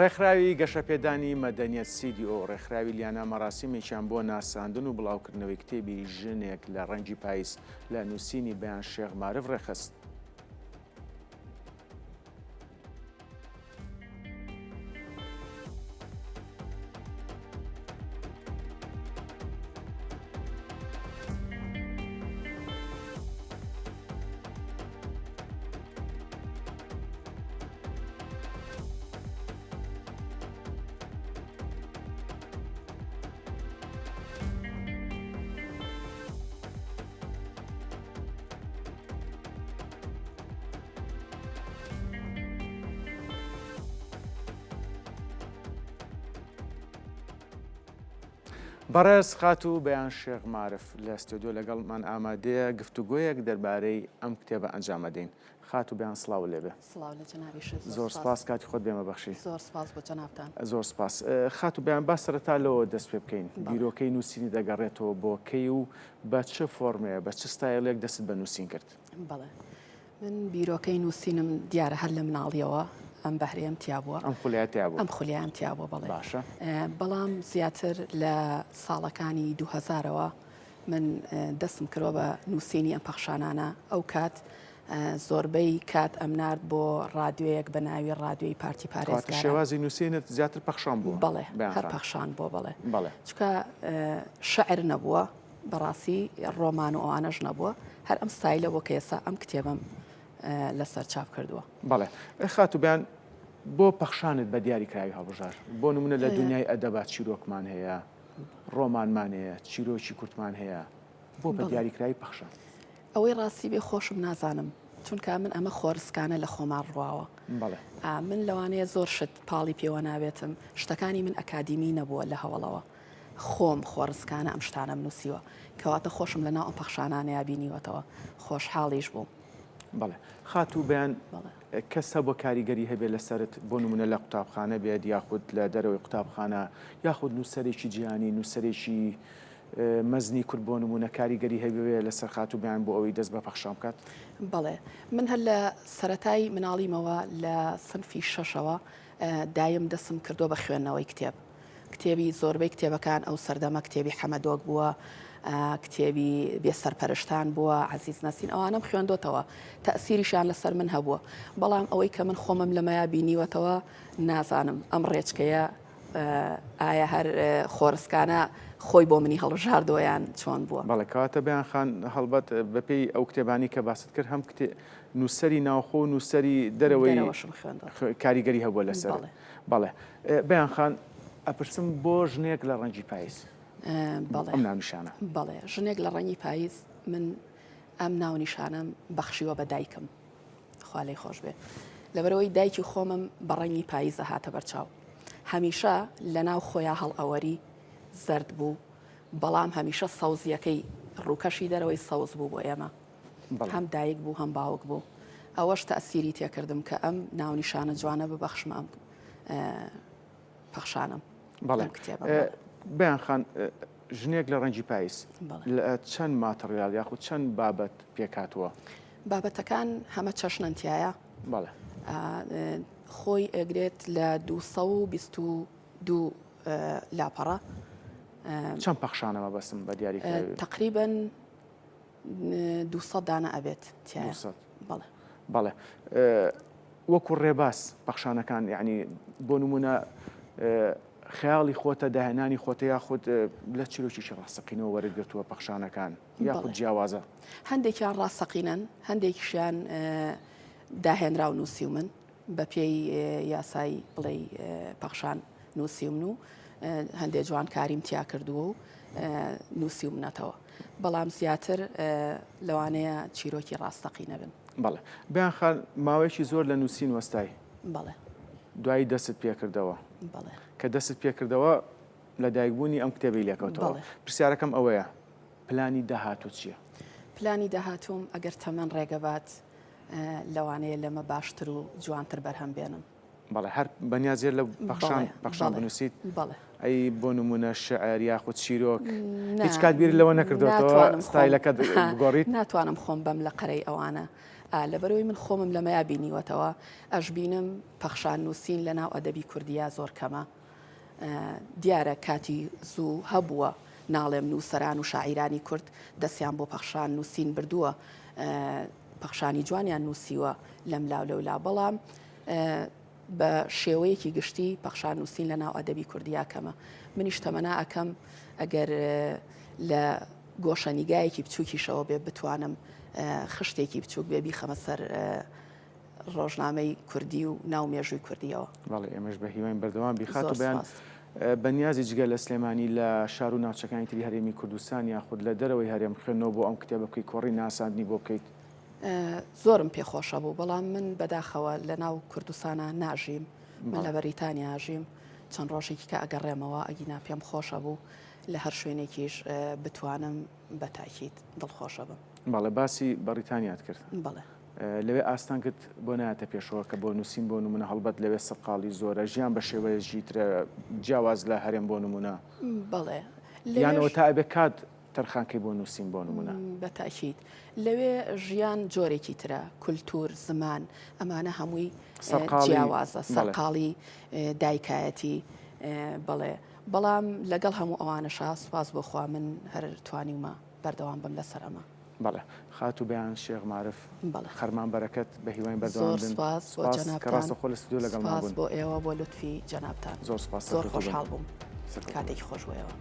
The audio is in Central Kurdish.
ڕێکخراوی گەشەپێدانی مەدەنیەت CDO ڕێکخراوی لیانا مەراسیمێکیان بۆ ناساندن و بڵاوکردنەوەی کتێبی ژنێک لە ڕەنگی پایز لە نووسینی بەیان شێخ مارف ڕێکخست. بەڕێز خاتوو بەیان شێخ مارف لە ستۆدیۆ لەگەڵمان ئامادەیە گفتوگۆیەک دەربارەی ئەم کتێبە ئەنجام ئەدەین. خاتوو بەیان سڵاوت لێبێ. سڵاو لە جەنابیشت زۆر زۆر سپاس کاتی خۆت بێمە بەخشی. زۆر سپاس بۆ جەنابتان. زۆر سپاس. خاتوو بەیان با سەرەتا لەوە دەست پێ بکەین. بیرۆکەی نووسینی دەگەڕێتەوە بۆ کەی و بە چ فۆرمێ، بە چ ستایلێک دەستت بە نووسین کرد؟ بەڵێ. من بیرۆکەی نووسینم دیارە هەر لە مناڵیەوە ئەم بەهرەیەم تیا بووە. ئەم خولیایە تیا بووە. ئەم خولیایەم تیا بووە بەڵێ. باشە. بەڵام زیاتر لە ساڵەکانی دووهەزارەوە من دەستم کردوە بە نووسینی ئەم پەخشانانە ئەو کات زۆربەی کات ئەمنارد بۆ ڕادیۆیەک بە ناوی ڕادیۆی پارتی پارێزگاران. شێوازی نووسینت زیاتر پەخشان بووە؟ بەڵێ هەر پەخشان بووە بەڵێ. بەڵێ. چونکە شعر نەبووە بەڕاستی ڕۆمان و ئەوانەش نەبووە هەر ئەم ستایلە بووە کە ئێستا ئەم کتێبەم لەسەر چاپ کردووە. بەڵێ خاتوو بەیان بۆ پەخشانت بە دیاری کراوی هەڵبژارد بۆ نمونە لە دنیای ئەدەبا چیرۆکمان هەیە ڕۆمانمان هەیە چیرۆکی کورتمان هەیە بۆ بە دیاریکراوی پەخشان؟ ئەوەی ڕاستی بێ خۆشم نازانم چونکە من ئەمە خۆرسکانە لە خۆمان ڕواوە من لەوانەیە زۆر شت پاڵی پێوە نابێتم شتەکانی من ئەکادیمی نەبووە لە هەوڵەوە خۆم خۆڕسکانە ئەم شتانەم نووسیوە کەواتە خۆشم لە ناو ئەم پەخشانانەیا بینیوەتەوە خۆشحاڵیش بووم. بەڵێ خاتوو بەیان کەس هەبووە کاریگەری هەبێت لەسەرت بۆ نمونە لە قوتابخانە بێت یاخود لە دەرەوەی قوتابخانە یاخود نووسەرێکی جیهانی نووسەرێکی مەزنی کورد بۆ نمونە کاریگەری هەبێ لەسەر خاتوو بەیان بۆ ئەوەی دەست بە پەخشان بکات؟ بەڵێ من هەر لە سەرەتای مناڵیمەوە لە سنفی شەشەوە دایم دەسم کردووە بە خوێندنەوەی کتێب کتێبی زۆربەی کتێبەکان ئەو سەردەمە کتێبی حەمەدۆک بووە، کتێبی بێ سەرپەرشتان بووە، عەزیز نەسین ئەوانەم خوێندۆتەوە، تەئسیریشیان لەسەر من هەبووە، بەڵام ئەوەی کە من خۆمم لەمەیا بینیوەتەوە نازانم ئەم ڕێچکەیە ئایا هەر خۆڕسکانە خۆی بۆ منی هەڵبژاردووە یان چۆن بووە. بەڵێ کەواتە بەیان خان هەڵبەت بەپێی ئەو کتێبانەی کە باست کرد هەم کتێ نووسەری ناوخۆ و نووسەری دەرەوەی دەرەوەشم خوێندۆتەوە. کاریگەری هەبووە لەسەرت. بەڵێ. بەڵێ بەیان خان ئەپرسم بۆ ژنێک لە ڕەنگی پایز بەڵێ ئەم ناونیشانە؟ بەڵێ ژنێک لە ڕەنگی پایز من ئەم ناونیشانەم بەخشیوە بە دایکم خوا لێی خۆش بێ لەبەرەوەی دایکی خۆمم بە ڕەنگی پاییزە هاتە بەرچاو هەمیشە لە ناو خۆیا هەڵئەوەری زەرد بوو بەڵام هەمیشە سەوزیەکەی ڕووکەشی دەرەوەی سەوز بوو بۆ ئێمە هەم دایک بوو هەم باوک بوو ئەوەش تەئسیری تێکردم کە ئەم ناونیشانە جوانە ببەخشمە ئەم پەخشانم بەڵێ کتێبە بەیان خان ژنێک لە ڕەنگی پایز لە چەند ماتڕیال یاخود چەند بابەت پێکهاتووە؟ بابەتەکان هەمە چەشنەن تایە بەڵێ خۆی ئەگرێت لە 222 لاپەڕە چەند پەخشانە مەبەستم بە دیاری تقریبن 200 دانە ئەبێت تایە بەڵێ بەڵێ وەکو ڕێباز پەخشانەکان یعنی بۆ نمونە خەیاڵی خۆتە داهێنانی خۆتە یاخود لە چیرۆکێکی ڕاستەقینەوە وەرگرتووە پەخشانەکان یاخود جیاوازە؟ هەندێکیان ڕاستەقینەن هەندێکیشیان داهێنراو نووسیومن بە پێی یاسای بڵێی پەخشان نووسیومن و هەندێ جوانکاریم تیا کردووە و نووسیومنەتەوە بەڵام زیاتر لەوانەیە چیرۆکی ڕاستەقینە بن. بەڵێ بەیان خان ماوەیەکی زۆر لە نووسین وەستای. بەڵێ. دوایی دەستت پێکردەوە. بەڵێ. کە دەستت پێکردەوە لە دایکبوونی ئەم کتێبەی لێکەوتەوە. بەڵێ. پرسیارەکەم ئەوەیە پلانی داهاتوو چییە؟ پلانی داهاتووم ئەگەر تەمەن ڕێگە بات لەوانەیە لەمە باشتر و جوانتر بەرهەم بێنم. بەڵێ هەر بەنیازیە لە پەخشان پەخشان بنووسیت؟ بەڵێ. ئەی بۆ نموونە شعر یاخود چیرۆک هیچ کات بیرت لەوە نەکردۆتەوە ستایلەکەت بگۆڕیت؟ ناتوانم خۆم بەم لە قەرەی ئەوانە. ئا لەبەرئەوەی من خۆمم لەمەیا بینیوەتەوە ئەشبینم پەخشان نووسین لەناو ئەدەبی کوردیا زۆر کەمە. دیارە کاتی زوو هەبووە ناڵێم نووسەران و شاعیرانی کورد دەستیان بۆ پەخشان نووسین بردووە پەخشانی جوانیان نووسیوە لەم لاو لەولا بەڵام بە شێوەیەکی گشتی پەخشان نووسین لە ناو ئەدەبی کوردیا کەمە منیش تەمەنا ئەکەم ئەگەر لە گۆشەنیگایەکی بچووکیشەوە بێ بتوانم خشتێکی بچووک بێ بیخەمە سەر ڕۆژنامەی کوردی و ناو مێژووی کوردیەوە. بەڵێ ئێمەش بە هیواین بەردەوام بی. خاتوو بەیان بە نیازی جگە لە سلێمانی لە شار و ناوچەکانی تری هەرێمی کوردستان یاخود لە دەرەوەی هەرێم خوێندنەوە بۆ ئەم کتێبە بکەیت کۆڕی ناساندنی بۆ بکەیت؟ زۆرم پێ خۆشە بوو بەڵام من بەداخەوە لە ناو کوردستانا ناژیم من لە بەریتانیا ئەژیم چەند ڕۆژێکی کە ئەگەڕێمەوە ئەگینا پێم خۆشە بوو لە هەر شوێنێکیش بتوانم بە تاکید دڵخۆشە بم. بەڵێ باسی بەڕیتانیات کرد. بەڵێ. لەوێ ئاستەنگت بۆ نایەتە پێشەوە کە بۆ نووسین بۆ نموونە هەڵبەت لەوێ سەرقاڵی زۆرە ژیان بە شێوەیەکی ترە جیاواز لە هەرێم بۆ نموونە. بەڵێ. یان ئەوە تا ئەبێ کات تەرخان کەی بۆ نووسین بۆ نموونە. بە تاکید. لەوێ ژیان جۆرێکی ترە، کولتوور، زمان، ئەمانە هەمووی جیاوازە، سەرقاڵی دایکایەتی، بەڵێ. بەڵام لەگەڵ هەموو ئەوانەشا سوپاس بۆ خوا من هەر توانیومە بەردەوام بم لەسەر ئەمە. بەڵێ خاتوو بەیان شێخ مارف بەڵێ. خەرمان بەرەکەت بە هیواین بەردەوام زۆر بن سوپاس بۆ سوپاس کە جەنابتان ڕاستەوخۆ لە ستودیۆ لەگەڵمان سوپاس بوون بۆ ئێوە بۆ لوتفی جەنابتان زۆر سوپاس زۆر سەرکەوتوو بن خۆشحاڵ بووم سەرکەوتوو بن. کاتێکی خۆش بۆ ئێوە.